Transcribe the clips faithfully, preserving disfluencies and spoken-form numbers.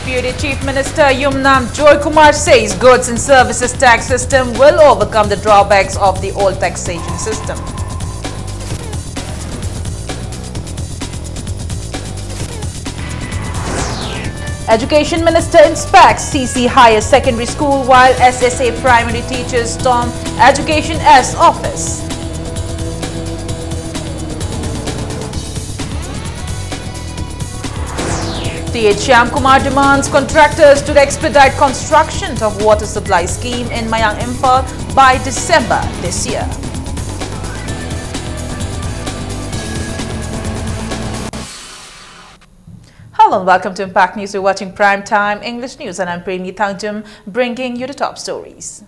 Deputy Chief Minister Yumnam Joykumar says goods and services tax system will overcome the drawbacks of the old taxation system. Education Minister inspects C C Higher Secondary School while S S A primary teachers storm Education S office. T H Shyamkumar demands contractors to expedite construction of water supply scheme in Mayank Imphal by December this year. Hello and welcome to Impact News. You're watching Prime Time English News and I'm Premi Thangjum, bringing you the top stories.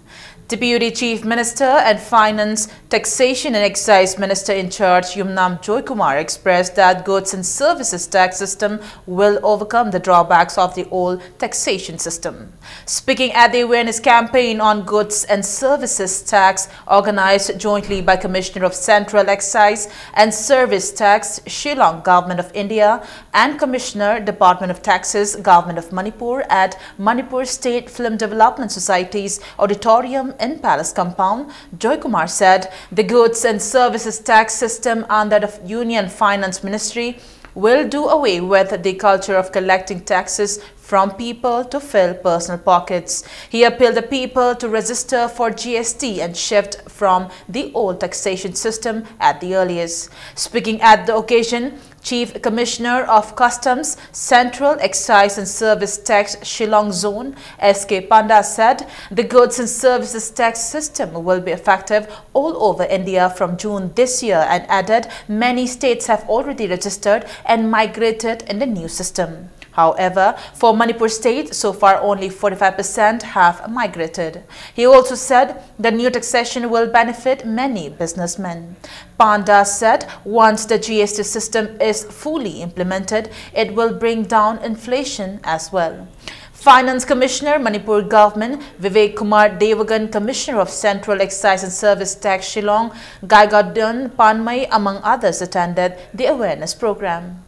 Deputy Chief Minister and Finance, Taxation and Excise Minister in charge Yumnam Joykumar expressed that goods and services tax system will overcome the drawbacks of the old taxation system. Speaking at the awareness campaign on goods and services tax organized jointly by Commissioner of Central Excise and Service Tax, Shillong, Government of India, and Commissioner, Department of Taxes, Government of Manipur at Manipur State Film Development Society's auditorium in Palace Compound, Joykumar said the goods and services tax system under the Union Finance Ministry will do away with the culture of collecting taxes from people to fill personal pockets. He appealed the people to register for G S T and shift from the old taxation system at the earliest. Speaking at the occasion, Chief Commissioner of Customs, Central Excise and Service Tax Shillong Zone, S K Panda said the goods and services tax system will be effective all over India from June this year and added many states have already registered and migrated in the new system. However, for Manipur state, so far only forty-five percent have migrated. He also said the new taxation will benefit many businessmen. Panda said once the G S T system is fully implemented, it will bring down inflation as well. Finance Commissioner, Manipur Government, Vivek Kumar Devagan, Commissioner of Central Excise and Service Tax Shillong, Gaigadon Panmai, among others, attended the awareness program.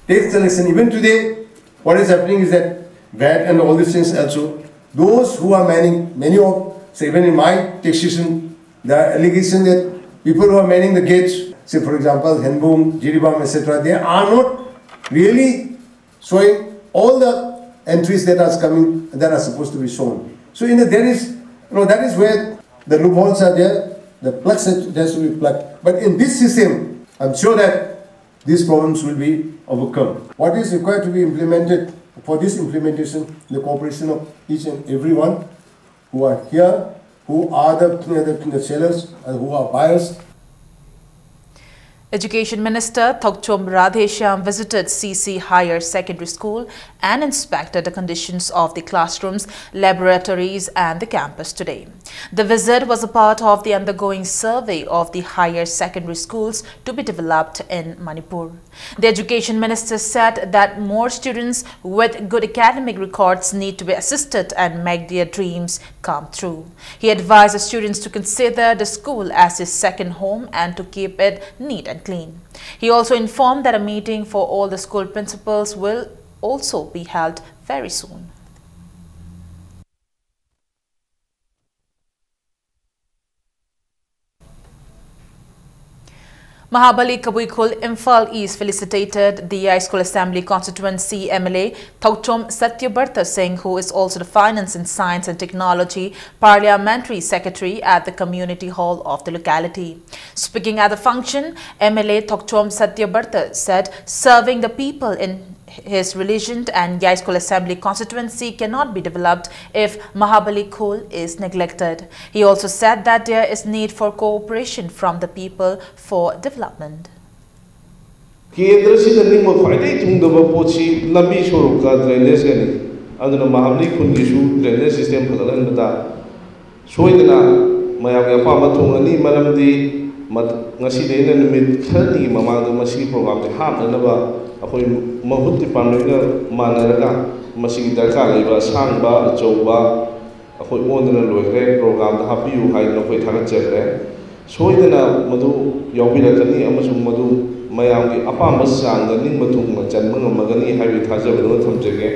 Tax collection, even today, What is happening is that V A T and all these things also, those who are manning, many of, say, even in my taxation, there are allegations that people who are manning the gates, say, for example, Henbung, Jiribam, et cetera, they are not really showing all the entries that are coming, that are supposed to be shown. So in the, there is, you know, that is where the loopholes are there, the plugs that has to be plugged. But in this system, I'm sure that these problems will be overcome. What is required to be implemented, for this implementation, the cooperation of each and everyone who are here, who are the, the, the sellers and who are buyers. Education Minister Thokchom Radheshyam visited C C Higher Secondary School and inspected the conditions of the classrooms, laboratories and the campus today. The visit was a part of the undergoing survey of the higher secondary schools to be developed in Manipur. The Education Minister said that more students with good academic records need to be assisted and make their dreams come true. He advised the students to consider the school as his second home and to keep it neat and clean. He also informed that a meeting for all the school principals will also be held very soon. Mahabali Kabui Khul, Imphal East, felicitated the Yaiskhul Assembly Constituency M L A Thokchom Satyabarta Singh, who is also the Finance and Science and Technology Parliamentary Secretary, at the community hall of the locality. Speaking at the function, M L A Thokchom Satyabarta said serving the people in his religion and Yaiskhul Assembly Constituency cannot be developed if Mahabali Khul is neglected. He also said that there is need for cooperation from the people for development. ꯀꯦꯟꯗ꯭ꯔꯁꯤꯗ ꯅꯤꯡꯕ ꯈ꯭ꯋꯥꯏꯗꯒꯤ ꯊꯨꯡꯗꯕ ꯄꯣꯠꯁꯤ ꯂꯝꯕꯤ ꯁꯣꯔꯣꯛꯀ drainage ꯀꯅꯤ꯫ ꯑꯗꯨꯅ ꯃꯍꯥꯕꯂꯤ ꯈꯨꯟꯒꯤꯁꯨ drainage system ꯐꯒꯠꯍꯟꯕ ꯇꯥꯏ꯫ ꯁꯣꯏꯗꯅ ꯃꯌꯥꯝꯒꯤ ꯑꯄꯥꯝꯕ ꯊꯨꯡꯉꯅꯤ, ꯃꯔꯝꯗꯤ ꯃꯠ-, ꯉꯁꯤꯗꯒꯤ ꯑꯩꯅ ꯅꯨꯃꯤꯠ ꯈꯔꯅꯤꯒꯤ ꯃꯃꯥꯡꯗ ꯃꯁꯤꯒꯤ programꯁꯦ ꯍꯥꯞꯅꯅꯕ ꯑꯩꯈꯣꯏ ꯃꯍꯨꯠ departmentꯒ ꯃꯥꯟꯅꯔꯒ ꯃꯁꯤꯒꯤ ꯗꯔꯀꯥꯔ ꯂꯩꯕ ꯑꯁꯥꯡꯕ, ꯑꯆꯧꯕ, ꯑꯩꯈꯣꯏ ꯑꯣꯟꯗꯅ ꯂꯣꯏꯈ꯭ꯔꯦ, programꯗ ꯍꯥꯞꯄꯤꯌꯨ ꯍꯥꯏꯗꯅ ꯑꯩꯈꯣꯏ ꯊꯥꯒꯠꯆꯈ꯭ꯔꯦ꯫ ꯁꯣꯏꯗꯅ ꯃꯗꯨ ꯌꯥꯎꯕꯤꯔꯛꯀꯅꯤ ꯑꯃꯁꯨꯡ ꯃꯗꯨ ꯃꯌꯥꯝꯒꯤ ꯑꯄꯥꯝꯕ ꯆꯥꯡꯗ ꯅꯤꯡꯕ ꯊꯨꯡꯅ ꯆꯟꯕ ꯉꯝꯃꯒꯅꯤ ꯍꯥꯏꯕꯒꯤ ꯊꯥꯖꯕꯗꯨꯃ ꯊꯝꯖꯒꯦ꯫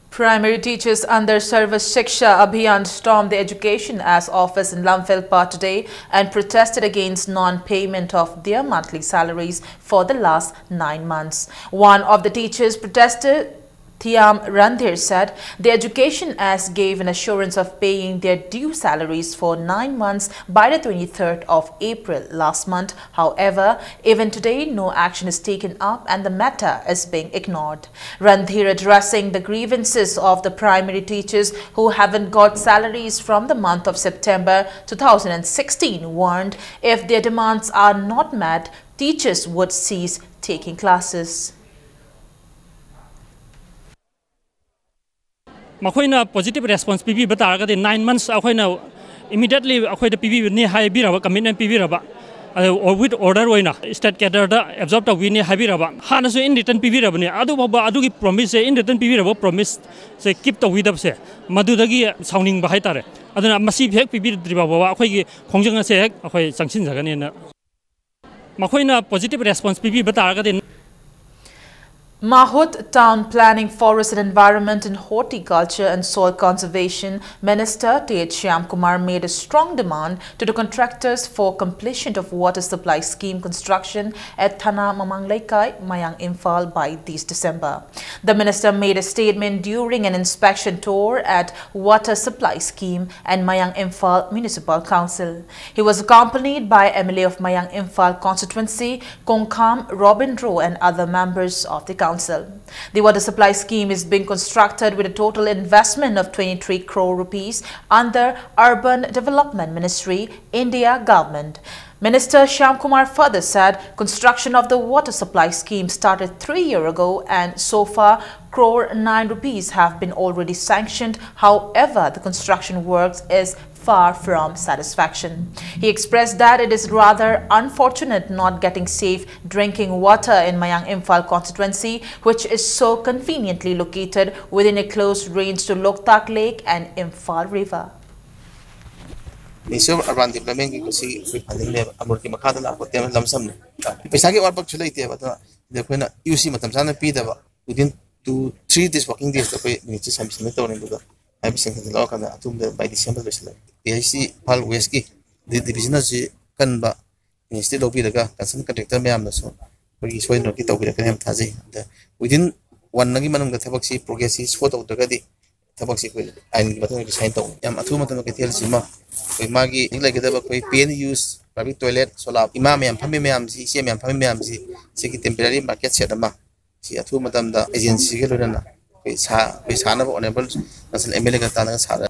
Primary teachers under Sarva Shiksha Abhiyan stormed the education as office in Lamphel Park today and protested against non-payment of their monthly salaries for the last nine months. One of the teachers protested, Thiam Randhir, said the education as gave an assurance of paying their due salaries for nine months by the twenty-third of April last month. However, even today, no action is taken up and the matter is being ignored. Randhir, addressing the grievances of the primary teachers who haven't got salaries from the month of September two thousand sixteen, warned if their demands are not met, teachers would cease taking classes. ꯃꯈꯣꯏꯅ positive response ꯄꯤꯕꯤꯕ ꯇꯥꯔꯒꯗꯤ nine months ꯑꯩꯈꯣꯏꯅ immediately ꯑꯩꯈꯣꯏꯗ ꯄꯤꯕꯤꯕꯅꯤ ꯍꯥꯏꯕꯤꯔꯕ, commitment ꯄꯤꯕꯤꯔꯕ, ꯑꯗꯨ with order ꯑꯣꯏꯅ state cadreꯗ absorb ꯇꯧꯕꯤꯅꯤ ꯍꯥꯏꯕꯤꯔꯕ, ꯍꯥꯟꯅꯁꯨ in return ꯄꯤꯕꯤꯔꯕꯅꯤ, ꯑꯗꯨꯐꯥꯎꯕ ꯑꯗꯨꯒꯤ promiseꯁꯦ, in return ꯄꯤꯕꯤꯔꯕ promiseꯁꯦ keep ꯇꯧꯕꯤꯗꯕꯁꯦ ꯃꯗꯨꯗꯒꯤ ꯁꯥꯎꯅꯤꯡꯕ ꯍꯥꯏꯇꯥꯔꯦ꯫ ꯑꯗꯨꯅ ꯃꯁꯤ ꯍꯦꯛ ꯄꯤꯕꯤꯗ꯭ꯔꯤꯕ ꯐꯥꯎꯕ ꯑꯩꯈꯣꯏꯒꯤ ꯈꯣꯡꯖꯪ ꯑꯁꯦ ꯍꯦꯛ ꯑꯩꯈꯣꯏ ꯆꯪꯁꯤꯟꯖꯒꯅꯤꯅ꯫ ꯃꯈꯣꯏꯅ positive response ꯄꯤꯕꯤꯕ ꯇꯥꯔꯒꯗꯤ꯫ Mahut Town Planning, Forest and Environment and Horticulture and Soil Conservation Minister T H Shyamkumar made a strong demand to the contractors for completion of water supply scheme construction at Thana Mamang Leikai, Mayang Imphal by this December. The minister made a statement during an inspection tour at water supply scheme and Mayang Imphal Municipal Council. He was accompanied by M L A of Mayang Imphal constituency, Kongkham Robin Roy, and other members of the council. The water supply scheme is being constructed with a total investment of twenty-three crore rupees under Urban Development Ministry, India government. Minister Shyamkumar further said construction of the water supply scheme started three years ago and so far crore nine rupees have been already sanctioned. However, the construction works is far from satisfaction. He expressed that it is rather unfortunate not getting safe drinking water in Mayang Imphal constituency, which is so conveniently located within a close range to Loktak Lake and Imphal River. Ministry of Urban Development ꯒꯤ ꯀꯨꯁꯤ ꯑꯩꯈꯣꯏ funding ꯅꯦꯕ, ꯑꯃꯨꯔꯠꯀꯤ ꯃꯈꯥꯗ ꯂꯥꯛꯄ ꯇꯦꯝ ꯂꯝꯁꯝꯅ꯫ ꯄꯩꯁꯥꯒꯤ ꯑꯋꯥꯠꯄꯁꯨ ꯂꯩꯇꯦꯕ, ꯑꯗꯨꯅ ꯁꯤꯗ ꯑꯩꯈꯣꯏꯅ ꯏꯌꯨ ꯁꯤ ꯃꯇꯝ ꯆꯥꯅ ꯄꯤꯗꯕ, within two three days working days ꯗ ꯑꯩꯈꯣꯏ ꯃꯤꯅꯤꯠꯁꯤ ꯁꯕꯃꯤꯁꯟ ꯇꯧꯔꯅꯤ꯫ ꯑꯗꯨꯒ ꯍꯥꯏꯔꯤꯕꯁꯤꯡ ꯑꯗꯨ ꯂꯧꯔꯀꯥꯟꯗ ꯑꯊꯨꯕꯗ by December ꯂꯣꯏꯁꯤꯜꯂꯒꯦ꯫ ꯄꯤ ꯑꯩꯆ ꯁꯤ ꯏꯝꯐꯥꯜ ꯋꯦꯁꯀꯤ ꯗꯤ-, division ꯑꯁꯤ ꯀꯟꯕ ꯏꯅꯤꯁꯤꯌꯦꯇꯤꯚ ꯂꯧꯕꯤꯔꯒ concern contractor ꯃꯌꯥꯝꯅꯁꯨ ꯑꯩꯈꯣꯏꯒꯤ ꯁꯣꯏꯗꯅꯃꯛꯀꯤ ꯇꯧꯕꯤꯔꯛꯀꯅꯤ ꯍꯥꯏꯅ ꯊꯥꯖꯩ꯫ ꯑꯗ within one ꯒꯤ ꯃꯅꯨꯡꯗ ꯊꯕꯛꯁꯤ progress ꯁꯤ slow ꯇꯧꯗ꯭ꯔꯒꯗꯤ ꯊꯕꯛꯁꯤ ꯑꯩꯈꯣꯏ ꯑꯥꯏꯟꯒꯤ ꯃꯇꯨꯡ ꯏꯟꯅ resign ꯇꯧꯅꯤ꯫ ꯌꯥꯝ ꯑꯊꯨꯕ ꯃꯇꯝꯗ ꯀꯩꯊꯦꯜꯁꯤꯃ ꯑꯩꯈꯣꯏ ꯃꯥꯒꯤ ꯍꯧꯖꯤꯛ ꯂꯩꯒꯗꯕ ꯑꯩꯈꯣꯏ pay and use public toilet, ꯁꯣꯂꯥ, ꯏꯃꯥ ꯃꯌꯥꯝ ꯐꯝꯃꯤ ꯃꯌꯥꯝꯁꯤ, ꯏꯆꯦ ꯃꯌꯥꯝ ꯐꯝꯃꯤ ꯃꯌꯥꯝꯁꯤ, ꯁꯤꯒꯤ temporary market shed ꯑꯃ ꯁꯤ ꯑꯊꯨꯕ ꯃꯇꯝꯗ agency ꯒ ꯂꯣꯏꯅꯅ ꯑꯩꯈꯣꯏ ꯁꯥ-, ꯑꯩꯈꯣꯏ ꯁꯥꯅꯕ honourable national M L A ꯒ ꯇꯥꯟꯅꯔꯒ ꯁꯥꯔ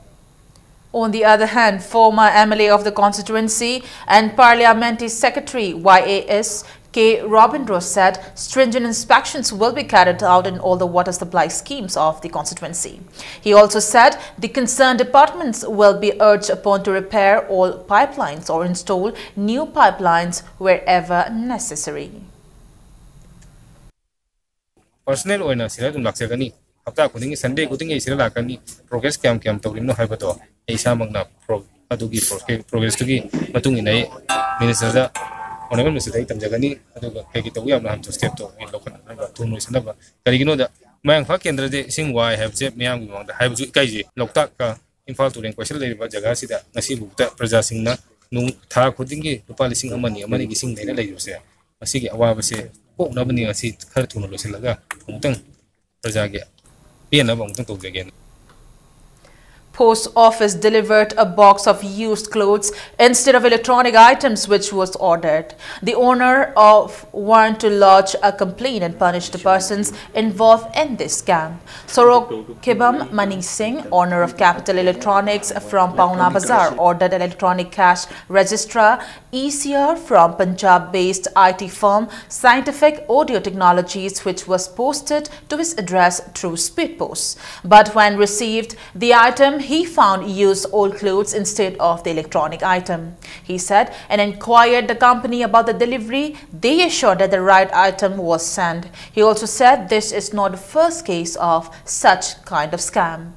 On the other hand, former M L A of the constituency and Parliamentary Secretary Y A S K Robindro said stringent inspections will be carried out in all the water supply schemes of the constituency. He also said the concerned departments will be urged upon to repair all pipelines or install new pipelines wherever necessary. Personal ꯑꯣꯏꯅ ꯁꯤꯗ ꯑꯗꯨꯝ ꯂꯥꯛꯆꯒꯅꯤ꯫ ꯍꯞꯇꯥ ꯈꯨꯗꯤꯡꯒꯤ, Sunday ꯈꯨꯗꯤꯡꯒꯤ ꯑꯩ ꯁꯤꯗ ꯂꯥꯛꯀꯅꯤ꯫ Progress ꯀꯌꯥꯝ ꯀꯌꯥꯝ ꯇꯧꯔꯤꯕꯅꯣ ꯍꯥꯏꯕꯗꯣ ꯑꯩ ꯏꯁꯥꯃꯛꯅ pro-, ꯑꯗꯨꯒꯤ pro-, progress ꯇꯨꯒꯤ ꯃꯇꯨꯡ ꯏꯟꯅ ꯑꯩ minister ꯗ, honourable minister ꯗ ꯑꯩ ꯇꯝꯖꯒꯅꯤ꯫ ꯑꯗꯨꯒ ꯀꯩ ꯀꯩ ꯇꯧꯕ ꯌꯥꯕꯅꯣ ꯍꯥꯏꯕꯗꯣ step ꯇꯣ ꯑꯩ ꯂꯧꯈꯠꯅꯕ, ꯊꯨꯅ ꯂꯣꯏꯁꯤꯟꯅꯕ꯫ ꯀꯔꯤꯒꯤꯅꯣꯗ ꯃꯌꯥꯡꯐꯥ ꯀꯦꯟꯗ꯭ꯔꯗꯤ ꯏꯁꯤꯡ ꯋꯥꯏ ꯍꯥꯏꯕꯁꯦ ꯃꯤꯌꯥꯝꯒꯤ ꯃꯃꯥꯡꯗ ꯍꯥꯏꯕꯁꯨ ꯏꯀꯥꯏꯖꯩ꯫ ꯂꯣꯛꯇꯥꯛꯀ ꯏꯝꯐꯥꯜ ꯇꯨꯔꯦꯜ ꯀꯣꯏꯁꯤꯜ ꯂꯩꯔꯤꯕ ꯖꯒꯥꯁꯤꯗ ꯉꯁꯤ ꯐꯥꯎꯕꯗ ꯄ꯭ꯔꯖꯥꯁꯤꯡꯅ ꯅꯣꯡ-, ꯊꯥ ꯈꯨꯗꯤꯡꯒꯤ ꯂꯨꯄꯥ ꯂꯤꯁꯤꯡ ꯑꯃ ꯑꯅꯤ, ꯑꯃ ꯑꯅꯤꯒꯤ ꯏꯁꯤꯡ ꯂꯩꯔ ꯂꯩꯔꯤꯕꯁꯦ, ꯃꯁꯤꯒꯤ ꯑꯋꯥꯕꯁꯦ ꯀꯣꯛꯅꯕꯅꯤ꯫ ꯉꯁꯤ ꯈꯔ ꯊꯨꯅ ꯂꯣꯏꯁꯤꯜꯂꯒ ꯑꯃꯨꯛꯇꯪ ꯄ꯭ꯔꯖꯥꯒꯤ ꯄꯦꯟꯅꯕ ꯑꯃꯨꯛꯇꯪ ꯇꯧꯖꯒꯦꯅ꯫ Post office delivered a box of used clothes instead of electronic items which was ordered. The owner of want to lodge a complaint and punish the persons involved in this scam. Sorok Kebam Mani Singh, owner of Capital Electronics from Paona Bazar, ordered an electronic cash registrar E C R from Punjab-based I T firm Scientific Audio Technologies, which was posted to his address through Speed Post. But when received the item, he found used old clothes instead of the electronic item. He said and inquired the company about the delivery. They assured that the right item was sent. He also said this is not the first case of such kind of scam.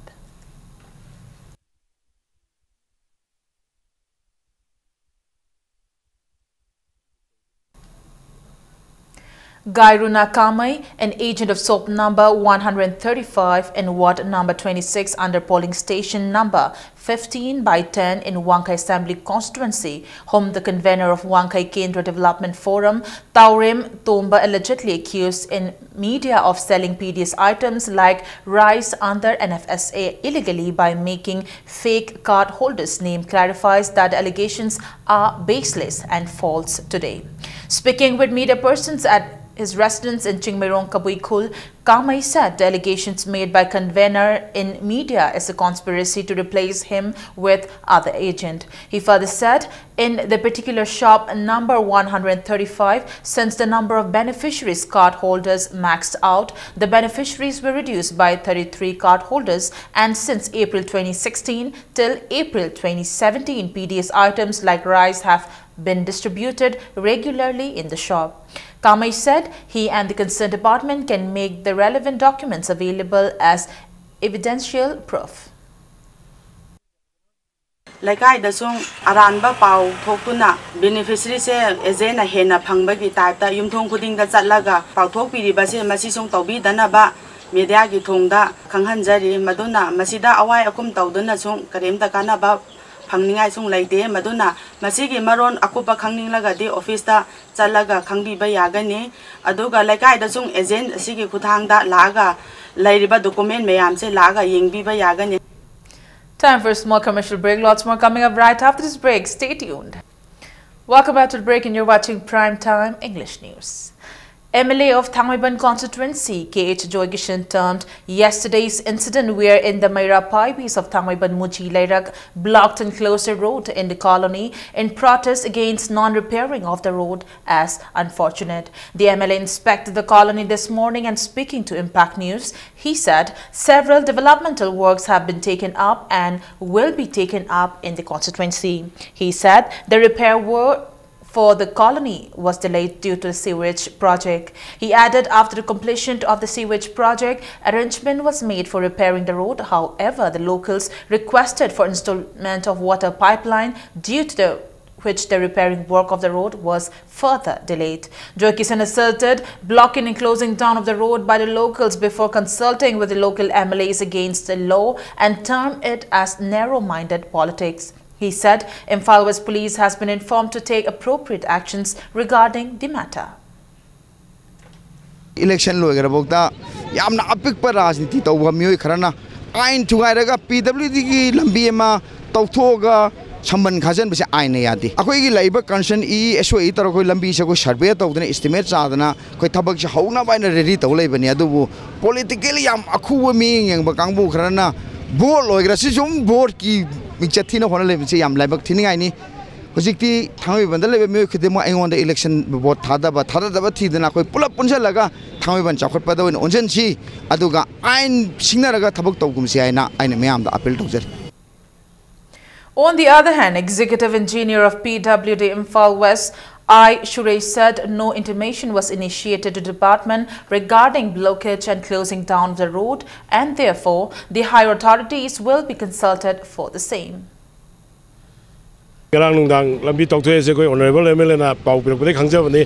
Gairuna Kamei, an agent of shop number one hundred thirty-five in ward number twenty-six under polling station number fifteen by ten in Wangkei Assembly Constituency, whom the convener of Wangkei Kendra Development Forum, Taurem Tomba, allegedly accused in media of selling P D S items like rice under N F S A illegally by making fake card holders' name, clarifies that the allegations are baseless and false today. Speaking with media persons at his residence in Chingmeirong Kabui Khul, Kamei said the allegations made by convener in media is a conspiracy to replace him with other agent. He further said, in the particular shop number one hundred thirty-five, since the number of beneficiaries card holders maxed out, the beneficiaries were reduced by thirty-three card holders, and since April twenty sixteen till April twenty seventeen, P D S items like rice have been distributed regularly in the shop. Kamei said he and the concerned department can make the relevant documents available as evidential proof. ꯂꯩꯀꯥꯏꯗ ꯁꯨꯝ ꯑꯔꯥꯟꯕ ꯄꯥꯎ ꯊꯣꯛꯇꯨꯅ ꯕꯦꯅꯤꯐꯤꯁꯔꯤꯁꯦ ꯑꯦꯖꯦꯟꯅ ꯍꯦꯟꯅ ꯐꯪꯕꯒꯤ ꯇꯥꯏꯞꯇ ꯌꯨꯝꯊꯣꯡ ꯈꯨꯗꯤꯡꯗ ꯆꯠꯂꯒ ꯄꯥꯎꯊꯣꯛꯄꯤꯔꯤꯕꯁꯦ ꯃꯁꯤ ꯁꯨꯝ ꯇꯧꯕꯤꯗꯅꯕ ꯃꯦꯗꯤꯌꯥꯒꯤ ꯊꯣꯡꯗ ꯈꯪꯍꯟꯖꯔꯤ꯫ ꯃꯗꯨꯅ ꯃꯁꯤꯗ ꯑꯋꯥꯏ ꯑꯀꯨꯝ ꯇꯧꯗꯨꯅ ꯁꯨꯝ ꯀꯔꯤꯝꯇ ꯀꯥꯟꯅꯕ ꯐꯪꯅꯤꯡꯉꯥꯏ ꯁꯨꯝ ꯂꯩꯇꯦ꯫ ꯃꯗꯨꯅ ꯃꯁꯤꯒꯤ ꯃꯔꯣꯟ ꯑꯀꯨꯞꯄ ꯈꯪꯅꯤꯡꯂꯒꯗꯤ ꯑꯣꯐꯤꯁꯇ ꯆꯠꯂꯒ ꯈꯪꯕꯤꯕ ꯌꯥꯒꯅꯤ꯫ ꯑꯗꯨꯒ ꯂꯩꯀꯥꯏꯗ ꯁꯨꯝ ꯑꯦꯖꯦꯟ ꯑꯁꯤꯒꯤ ꯈꯨꯠꯊꯥꯡꯗ ꯂꯥꯛꯑꯒ ꯂꯩꯔꯤꯕ ꯗꯣꯀꯨꯃꯦꯟ ꯃꯌꯥꯝꯁꯦ ꯂꯥꯛꯑꯒ ꯌꯦꯡꯕꯤꯕ ꯌꯥꯒꯅꯤ꯫ Time for a small commercial break. Lots more coming up right after this break. Stay tuned. Welcome back to the break, and you're watching Prime Time English News. M L A of Thangmeiban constituency, K H Joykishan, termed yesterday's incident wherein the Meira Paibis of Thangmeiban Muji Leirak blocked and closed the road in the colony in protest against non-repairing of the road as unfortunate. The M L A inspected the colony this morning and, speaking to Impact News, he said several developmental works have been taken up and will be taken up in the constituency. He said the repair work for the colony was delayed due to the sewage project. He added after the completion of the sewage project, arrangement was made for repairing the road. However, the locals requested for installment of water pipeline due to the which the repairing work of the road was further delayed. Joy Kishan asserted blocking and closing down of the road by the locals before consulting with the local M L As against the law and termed it as narrow-minded politics. He said Imphal West Police has been informed to take appropriate actions regarding the matter. Election ꯂꯣꯏꯈ꯭ꯔꯐꯥꯎꯗ ꯌꯥꯝꯅ ꯑꯄꯤꯛꯄ ꯔꯥꯖꯅꯤꯇꯤ ꯇꯧꯕ ꯃꯤꯑꯣꯏ ꯈꯔꯅ ꯑꯥꯏꯟ ꯊꯨꯒꯥꯏꯔꯒ ꯄꯤ W ꯗꯤꯒꯤ ꯂꯝꯕꯤ ꯑꯃ ꯇꯧꯊꯣꯛꯑꯒ ꯁꯝꯕꯟ ꯈꯥꯖꯤꯟꯕꯁꯦ ꯑꯥꯏꯟꯅ ꯌꯥꯗꯦ꯫ ꯑꯩꯈꯣꯏꯒꯤ ꯂꯩꯔꯤꯕ ꯀꯟꯁꯔꯟ ꯏ ꯑꯦꯁ ꯑꯣ ꯏ ꯇꯧꯔꯒ ꯑꯩꯈꯣꯏ ꯂꯝꯕꯤꯁꯦ ꯑꯩꯈꯣꯏ ꯁꯔꯚꯦ ꯇꯧꯗꯅ ꯏꯁꯇꯤꯃꯦꯠ ꯆꯥꯗꯅ ꯑꯩꯈꯣꯏ ꯊꯕꯛꯁꯦ ꯍꯧꯅꯕ ꯍꯥꯏꯅ ꯔꯦꯗꯤ ꯇꯧ ꯂꯩꯕꯅꯤ꯫ ꯑꯗꯨꯕꯨ ꯄꯣꯂꯤꯇꯤꯀꯦꯜꯂꯤ ꯌꯥꯝ ꯑꯈꯨꯕ ꯃꯤꯠꯌꯦꯡ ꯌꯦꯡꯕ ꯀꯥꯡꯕꯨ ꯈꯔꯅ ꯚꯣꯠ ꯂꯣꯏꯈ꯭ꯔꯁꯤ ꯁꯨꯝ ꯚꯣꯠꯀꯤ ꯃꯤꯡꯆꯠ ꯊꯤꯅ ꯍꯣꯠꯅ ꯂꯩꯕꯁꯦ ꯌꯥꯝ ꯂꯥꯏꯕꯛ ꯊꯤꯅꯤꯡꯉꯥꯏꯅꯤ꯫ ꯍꯧꯖꯤꯛꯇꯤ ꯊꯥꯡꯃꯩꯕꯟꯗ ꯂꯩꯕ ꯃꯤꯑꯣꯏ ꯈꯨꯗꯤꯡꯃꯛ ꯑꯩꯉꯣꯟꯗ ꯏꯂꯦꯛꯁꯟ ꯚꯣꯠ ꯊꯥꯗꯕ ꯊꯥꯗꯗꯕ ꯊꯤꯗꯅ ꯑꯩꯈꯣꯏ ꯄꯨꯂꯞ ꯄꯨꯟꯁꯤꯜꯂꯒ ꯊꯥꯡꯃꯩꯕꯟ ꯆꯥꯎꯈꯠꯄꯗ ꯑꯣꯏꯅ ꯑꯣꯟꯁꯤꯟꯁꯤ, ꯑꯗꯨꯒ ꯑꯥꯏꯟ ꯁꯤꯡꯅꯔꯒ ꯊꯕꯛ ꯇꯧꯒꯨꯝꯁꯤ ꯍꯥꯏꯅ ꯑꯩꯅ ꯃꯌꯥꯝꯗ ꯑꯄꯤꯜ ꯇꯧꯖꯔꯤ꯫ On the other hand, Executive Engineer of P W D Imphal West, I Suresh, said no intimation was initiated to department regarding blockage and closing down of the road, and therefore the higher authorities will be consulted for the same. ꯉꯔꯥꯡ ꯅꯨꯡꯗꯥꯡ ꯂꯝꯕꯤ ꯇꯧꯊꯣꯛꯑꯦꯁꯦ ꯑꯩꯈꯣꯏ honourable M L ꯑꯦꯅ ꯄꯥꯎ ꯄꯤꯔꯛꯄꯗꯒꯤ ꯈꯪꯖꯕꯅꯤ꯫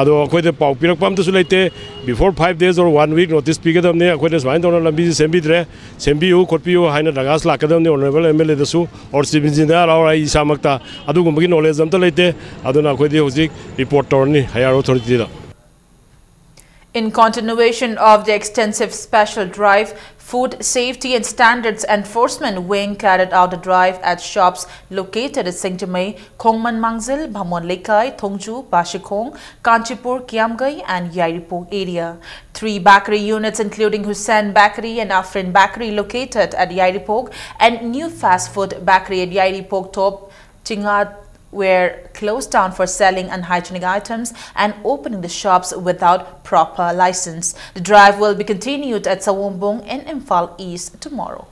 ꯑꯗꯣ ꯑꯩꯈꯣꯏꯗ ꯄꯥꯎ ꯄꯤꯔꯛꯄ ꯑꯝꯇꯁꯨ ꯂꯩꯇꯦ꯫ Before five days or one week notice ꯄꯤꯒꯗꯕꯅꯤ꯫ ꯑꯩꯈꯣꯏꯅ ꯁꯨꯃꯥꯏꯅ ꯇꯧꯅ ꯂꯝꯕꯤꯁꯦ ꯁꯦꯝꯕꯤꯗ꯭ꯔꯦ, ꯁꯦꯝꯕꯤꯌꯨ ꯈꯣꯠꯄꯤꯌꯨ ꯍꯥꯏꯅ ꯗꯔꯈꯥꯁ ꯂꯥꯛꯀꯗꯕꯅꯤ ꯑꯣꯅꯔꯦꯕꯜ ꯑꯦꯝ ꯑꯦꯜ ꯑꯦꯗꯁꯨ, ꯑꯣꯔ ꯆꯤꯐ ꯏꯟꯖꯤꯅꯤꯌꯥꯔ ꯑꯣꯔ ꯑꯩ ꯏꯁꯥꯃꯛꯇ꯫ ꯑꯗꯨꯒꯨꯝꯕꯒꯤ ꯅꯣꯂꯦꯖ ꯑꯝꯇ ꯂꯩꯇꯦ꯫ ꯑꯗꯨꯅ ꯑꯩꯈꯣꯏꯗꯤ ꯍꯧꯖꯤꯛ ꯔꯤꯄꯣꯔꯠ ꯇꯧꯔꯅꯤ higher ꯑꯣꯊꯣꯔꯤꯇꯤꯗ꯫ In continuation of the extensive special drive, Food Safety and Standards Enforcement Wing carried out a drive at shops located at Singtamei, Khongman Mangzil, Bhamon Lekai, Thongju, Bashikhong, Kanchipur, Kiamgai, and Yairipok area. Three bakery units, including Hussain Bakery and Afrin Bakery, located at Yairipok, and New Fast Food Bakery at Yairipok Top Chingat, were closed down for selling unhygienic items and opening the shops without proper license. The drive will be continued at Sawombong in Imphal East tomorrow.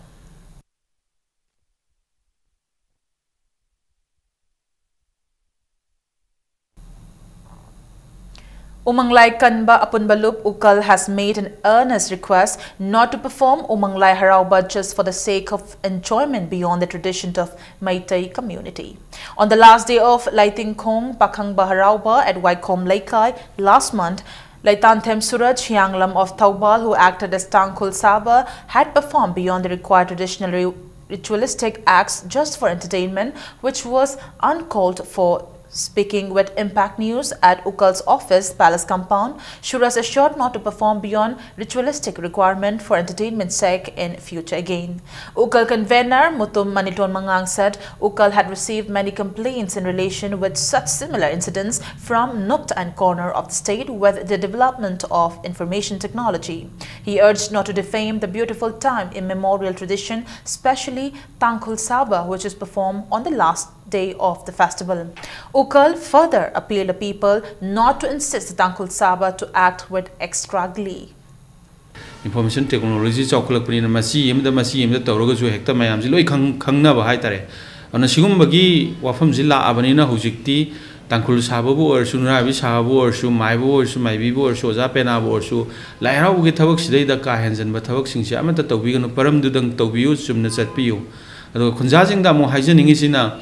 Umanglai Kanba Apunba Lup Ukal has made an earnest request not to perform Umanglai Harauba just for the sake of enjoyment beyond the tradition of Meitei community. On the last day of Laitingkhong Pakhangba Harauba at Waikhom Leikai last month, Laitanthem Suraj Hianglam of Thoubal, who acted as Tangkhul Saba, had performed beyond the required traditional ri- ritualistic acts just for entertainment, which was uncalled for. Speaking with Impact News at Ukal's office, Palace Compound, Suraj assured not to perform beyond ritualistic requirement for entertainment sake in future again. Ukal convener Mutum Maniton Mangang said Ukal had received many complaints in relation with such similar incidents from nook and corner of the state with the development of information technology. He urged not to defame the beautiful time immemorial tradition, especially Tangkhul Saba, which is performed on the last day of the festival. Ukal further appealed the people not to insist the Tangkhul Saba to act with extra glee. Information technology ꯆꯥꯎꯈꯠꯂꯛꯄꯅꯤꯅ ꯃꯆꯤ ꯑꯃꯗ ꯃꯆꯤ ꯑꯃꯗ ꯇꯧꯔꯒꯁꯨ ꯍꯦꯛꯇ ꯃꯌꯥꯝꯁꯤ ꯂꯣꯏ ꯈꯪ ꯈꯪꯅꯕ ꯍꯥꯏꯇꯥꯔꯦ꯫ ꯑꯗꯨꯅ ꯁꯤꯒꯨꯝꯕꯒꯤ ꯋꯥꯐꯝꯁꯤ ꯂꯥꯛꯑꯕꯅꯤꯅ ꯍꯧꯖꯤꯛꯇꯤ ꯇꯥꯡꯈꯨꯜ ꯁꯥꯕꯕꯨ ꯑꯣꯏꯔꯁꯨ, ꯅꯨꯔꯥꯕꯤ ꯁꯥꯕꯕꯨ ꯑꯣꯏꯔꯁꯨ, ꯃꯥꯏꯕꯕꯨ ꯑꯣꯏꯔꯁꯨ, ꯃꯥꯏꯕꯤꯕꯨ ꯑꯣꯏꯔꯁꯨ, ꯑꯣꯖꯥ ꯄꯦꯅꯥꯕꯨ ꯑꯣꯏꯔꯁꯨ, ꯂꯥꯏ ꯍꯔꯥꯎꯕꯒꯤ ꯊꯕꯛꯁꯤꯗꯩꯗ ꯀꯥ ꯍꯦꯟꯖꯟꯕ ꯊꯕꯛꯁꯤꯡꯁꯦ ꯑꯃꯠꯇ ꯇꯧꯕꯤꯒꯅꯨ, ꯄꯔꯝꯗꯨꯗꯪ ꯇꯧꯕꯤꯌꯨ, ꯆꯨꯝꯅ ꯆꯠꯄꯤꯌꯨ꯫ ꯑꯗꯨꯒ ꯈꯨꯟꯖꯥꯁꯤꯡꯗ ꯑꯃꯨꯛ ꯍꯥꯏꯖꯅꯤꯡꯉꯤꯁꯤꯅ,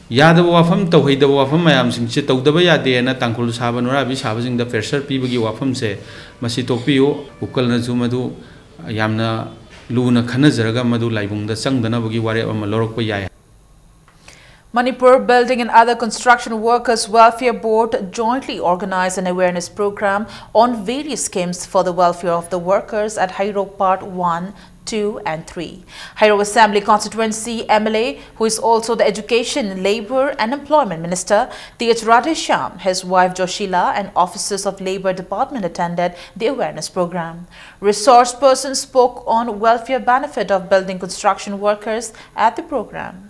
ꯌꯥꯗꯕ ꯋꯥꯐꯝ, ꯇꯧꯍꯩꯗꯕ ꯋꯥꯐꯝ ꯃꯌꯥꯝꯁꯤꯡꯁꯦ ꯇꯧꯗꯕ ꯌꯥꯗꯦꯅ ꯇꯥꯡꯈꯨꯜ ꯁꯥꯕ, ꯅꯨꯔꯥꯕꯤ ꯁꯥꯕꯁꯤꯡꯗ pressure ꯄꯤꯕꯒꯤ ꯋꯥꯐꯝꯁꯦ ꯃꯁꯤ ꯇꯣꯛꯄꯤꯌꯨ꯫ ꯎꯀꯜꯅꯁꯨ ꯃꯗꯨ ꯌꯥꯝꯅ ꯂꯨꯅ ꯈꯟꯅꯖꯔꯒ ꯃꯗꯨ ꯂꯥꯏꯕꯨꯡꯗ ꯆꯪꯗꯅꯕꯒꯤ ꯋꯥꯔꯦꯞ ꯑꯃ ꯂꯧꯔꯛꯄ ꯌꯥꯏ꯫ Manipur Building and Other Construction Workers Welfare Board jointly organized an awareness program on various schemes for the welfare of the workers at Heirok Part one, two, and three. Heirok Assembly Constituency M L A, who is also the Education, Labour and Employment Minister, T H Radheshyam, his wife Joshila, and officers of Labour Department attended the awareness program. Resource persons spoke on welfare benefit of building construction workers at the program.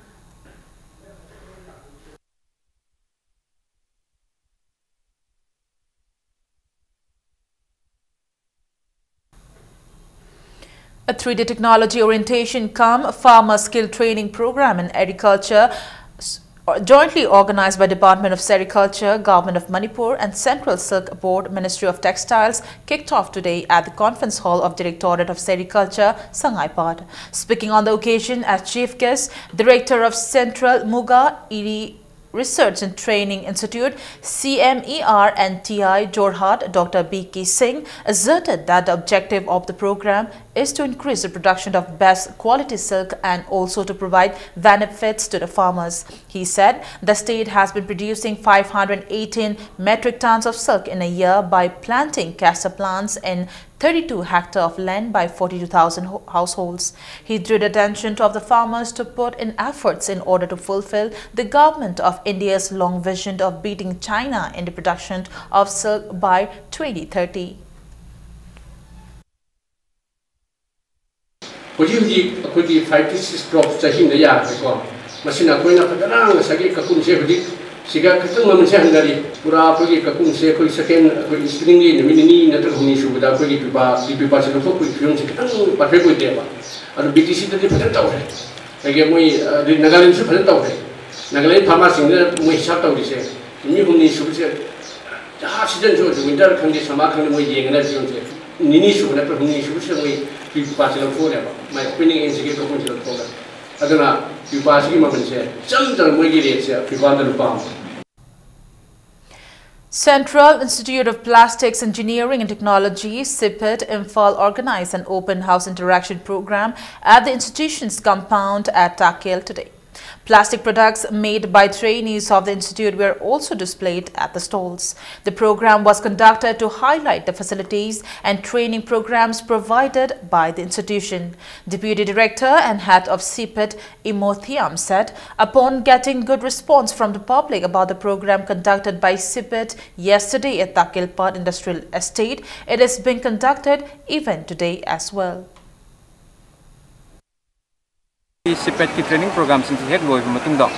A three D technology orientation cum farmer skill training program in agriculture s- Jointly organized by Department of Sericulture, Government of Manipur and Central Silk Board, Ministry of Textiles, kicked off today at the Conference Hall of Directorate of Sericulture, Sangaipad. Speaking on the occasion as chief guest, Director of Central Muga Iri Research and Training Institute, C M E R and T I Jorhat, Doctor B K Singh, asserted that the objective of the program is to increase the production of best quality silk and also to provide benefits to the farmers. He said the state has been producing five hundred eighteen metric tons of silk in a year by planting castor plants in thirty-two hectare of land by forty-two thousand ho- households. He drew the attention of the farmers to put in efforts in order to fulfill the government of India's long vision of beating China in the production of silk by twenty thirty. ꯍꯧꯖꯤꯛ ꯍꯧꯖꯤꯛ ꯑꯩꯈꯣꯏꯒꯤ five to six crops ꯆꯍꯤ ꯑꯃꯗ ꯌꯥꯔꯦꯀꯣ꯫ ꯃꯁꯤꯅ ꯑꯩꯈꯣꯏꯅ ꯐꯖꯅ ꯉꯁꯥꯏꯒꯤ ꯀꯀꯨꯝꯁꯦ ꯍꯧꯖꯤꯛ ꯁꯤꯒ ꯈꯤꯇꯪ ꯃꯃꯜꯁꯦ ꯍꯟꯊꯔꯤ꯫ ꯄꯨꯔꯥ ꯑꯩꯈꯣꯏꯒꯤ ꯀꯀꯨꯝꯁꯦ ꯑꯩꯈꯣꯏ second ꯑꯩꯈꯣꯏ spinningꯒꯤ ꯅꯨꯃꯤꯠ ꯅꯤꯅꯤ ꯅꯠꯇ꯭ꯔꯒ ꯍꯨꯝꯅꯤ ꯁꯨꯕꯗ ꯑꯩꯈꯣꯏꯒꯤ ꯄꯤꯄꯥ ꯄꯤꯄꯥꯁꯦ ꯂꯧꯊꯣꯛꯄꯒꯤ ꯐꯤꯕꯝꯁꯦ ꯈꯤꯇꯪ perfect ꯑꯣꯏꯗꯦꯕ꯫ ꯑꯗꯨ BTCꯗꯗꯤ ꯐꯖꯅ ꯇꯧꯔꯦ꯫ ꯑꯗꯒꯤ ꯃꯣꯏ ꯑꯗꯨ ꯅꯥꯒꯥꯂꯦꯟꯗꯁꯨ ꯐꯖꯅ ꯇꯧꯔꯦ꯫ ꯅꯥꯒꯥꯂꯦꯟ farmerꯁꯤꯡꯗꯨꯅ ꯃꯣꯏ ꯍꯤꯁꯥꯞ ꯇꯧꯔꯤꯁꯦ ꯅꯨꯃꯤꯠ ꯍꯨꯝꯅꯤ ꯁꯨꯕꯁꯦ, ꯍꯥ seasonꯁꯨ ꯑꯣꯏꯗꯦ, winter ꯈꯪꯗꯦ summer ꯈꯪꯗꯦ, ꯃꯣꯏ ꯌꯦꯡꯒꯅꯤ ꯐꯤꯕꯝꯁꯦ꯫ ꯅꯤꯅꯤ ꯁꯨꯕ ꯅꯠꯇ꯭ꯔ ꯍꯨꯝꯅꯤ ꯁꯨꯕꯁꯤꯗ ꯃꯣꯏ ꯄꯤꯄꯥꯁꯦ ꯂꯧꯊꯣꯛꯑꯅꯦꯕ, ꯃꯥꯏ opening endꯁꯤꯒꯤ ꯀꯀꯨꯝꯁꯦ ꯂꯧꯊꯣꯛꯑꯒ꯫ ꯑꯗꯨꯅ ꯄꯤꯄꯥꯁꯤꯒꯤ ꯃꯃꯜꯁꯦ ꯏꯆꯝ ꯆꯝꯅ ꯃꯣꯏꯒꯤ rateꯁꯦ ꯄꯤꯄꯥꯗ ꯂꯨꯄꯥ ꯑꯃ꯫ Central Institute of Plastics Engineering and Technology, CIPIT, Imphal organized an open house interaction program at the institution's compound at Takel today. Plastic products made by trainees of the institute were also displayed at the stalls. The program was conducted to highlight the facilities and training programs provided by the institution. Deputy Director and Head of CIPIT, Imo Thiam, said, upon getting good response from the public about the program conducted by CIPIT yesterday at Takilpad Industrial Estate, it is being conducted even today as well. CIPITꯀꯤ training programꯁꯤꯡꯁꯤ ꯍꯦꯛ ꯂꯣꯏꯕ ꯃꯇꯨꯡꯗ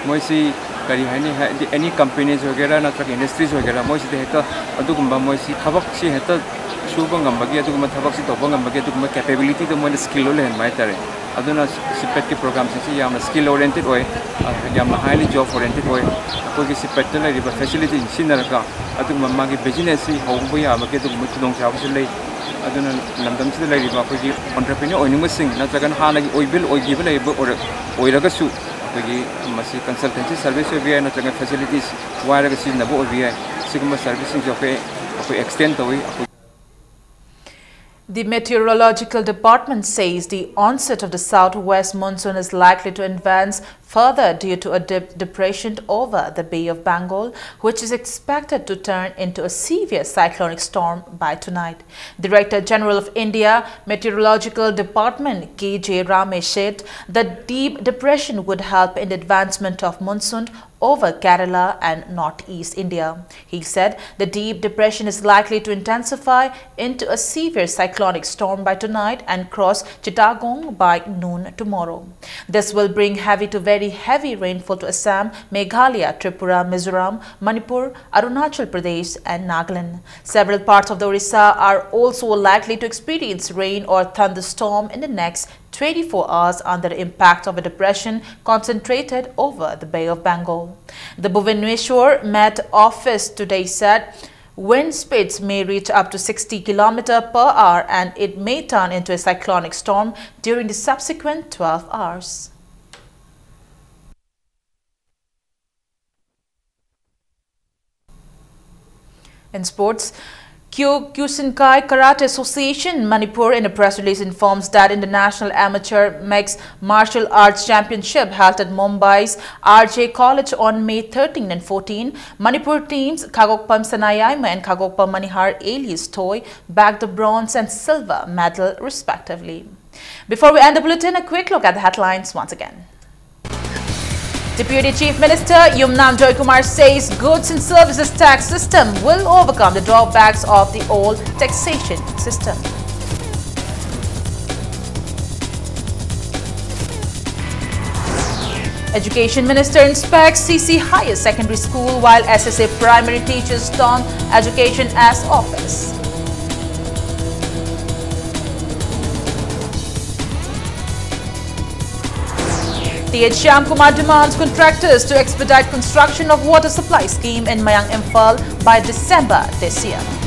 ꯃꯣꯏꯁꯤ ꯀꯔꯤ ꯍꯥꯏꯅꯤ, ꯍꯥꯏꯗꯤ any companies ꯑꯣꯏꯒꯦꯔꯥ ꯅꯠꯇ꯭ꯔꯒ industries ꯑꯣꯏꯒꯦꯔꯥ, ꯃꯣꯏꯁꯤꯗ ꯍꯦꯛꯇ ꯑꯗꯨꯒꯨꯝꯕ ꯃꯣꯏꯁꯤ ꯊꯕꯛꯁꯤ ꯍꯦꯛꯇ ꯁꯨꯕ ꯉꯝꯕꯒꯤ, ꯑꯗꯨꯒꯨꯝꯕ ꯊꯕꯛꯁꯤ ꯇꯧꯕ ꯉꯝꯕꯒꯤ ꯑꯗꯨꯒꯨꯝꯕ capabilityꯗꯣ ꯃꯣꯏꯅ skillꯗꯣ ꯂꯩꯍꯟꯕ ꯍꯥꯏꯇꯥꯔꯦ꯫ ꯑꯗꯨꯅ ꯁꯤꯄꯦꯠꯀꯤ programꯁꯤꯡꯁꯤ ꯌꯥꯝꯅ skill oriented ꯑꯣꯏ, ꯑ, ꯌꯥꯝꯅ highly job oriented ꯑꯣꯏ꯫ ꯑꯩꯈꯣꯏꯒꯤ ꯁꯤꯄꯦꯠꯇ ꯂꯩꯔꯤꯕ facilityꯁꯤꯡ ꯁꯤꯖꯤꯟꯅꯔꯒ ꯑꯗꯨꯒꯨꯝꯕ ꯃꯥꯒꯤ businessꯁꯤ ꯍꯧꯕ ꯌꯥꯕꯒꯤ ꯑꯗꯨꯒꯨꯝꯕ ꯈꯨꯗꯣꯡꯆꯥꯕꯁꯨ ꯂꯩ꯫ ꯑꯗꯨꯅ ꯂꯝꯗꯝꯁꯤꯗ ꯂꯩꯔꯤꯕ ꯑꯩꯈꯣꯏꯒꯤ entrepreneur ꯑꯣꯏꯅꯤꯡꯕꯁꯤꯡ ꯅꯠꯇ꯭ꯔꯒꯅ ꯍꯥꯟꯅꯒꯤ ꯑꯣꯏꯕꯤꯜ ꯑꯣꯏꯈꯤꯕ ꯂꯩꯕ ꯑꯣꯏꯔ-, ꯑꯣꯏꯔꯒꯁꯨ ꯑꯩꯈꯣꯏꯒꯤ ꯃꯁꯤ consultancy service ꯑꯣꯏꯕ ꯌꯥꯏ, ꯅꯠꯇ꯭ꯔꯒ facilities ꯋꯥꯏꯔꯒ ꯁꯤꯖꯤꯟꯅꯕ ꯑꯣꯏꯕ ꯌꯥꯏ꯫ ꯁꯤꯒꯨꯝꯕ serviceꯁꯤꯡꯁꯦ ꯑꯩꯈꯣꯏ, ꯑꯩꯈꯣꯏ extend ꯇꯧꯏ꯫ ꯑꯩꯈꯣꯏ The Meteorological Department says the onset of the southwest monsoon is likely to advance further due to a dip- depression over the Bay of Bengal, which is expected to turn into a severe cyclonic storm by tonight. Director General of India Meteorological Department K J Ramesh said the deep depression would help in the advancement of monsoon over Kerala and northeast India. He said the deep depression is likely to intensify into a severe cyclonic storm by tonight and cross Chittagong by noon tomorrow. This will bring heavy to very heavy rainfall to Assam, Meghalaya, Tripura, Mizoram, Manipur, Arunachal Pradesh, and Nagaland. Several parts of the Orissa are also likely to experience rain or thunderstorm in the next twenty-four hours under the impact of a depression concentrated over the Bay of Bengal. The Bhubaneswar Met Office today said wind speeds may reach up to sixty kilometer per hour and it may turn into a cyclonic storm during the subsequent twelve hours. In sports, Kyokushinkai Karate Association Manipur in a press release informs that in the National Amateur Mixed Martial Arts Championship held at Mumbai's R J College on May thirteen and fourteen, Manipur teams Khagokpam Sanayaima and Khagokpam Manihar alias Toy bagged the bronze and silver medal respectively. Before we end the bulletin, a quick look at the headlines once again. Deputy Chief Minister Yumnam Joykumar says goods and services tax system will overcome the drawbacks of the old taxation system. Education Minister inspects C C Higher Secondary School while S S A primary teachers don education as office. T H Shyam Kumar demands contractors to expedite construction of water supply scheme in Mayang Imphal by December this year.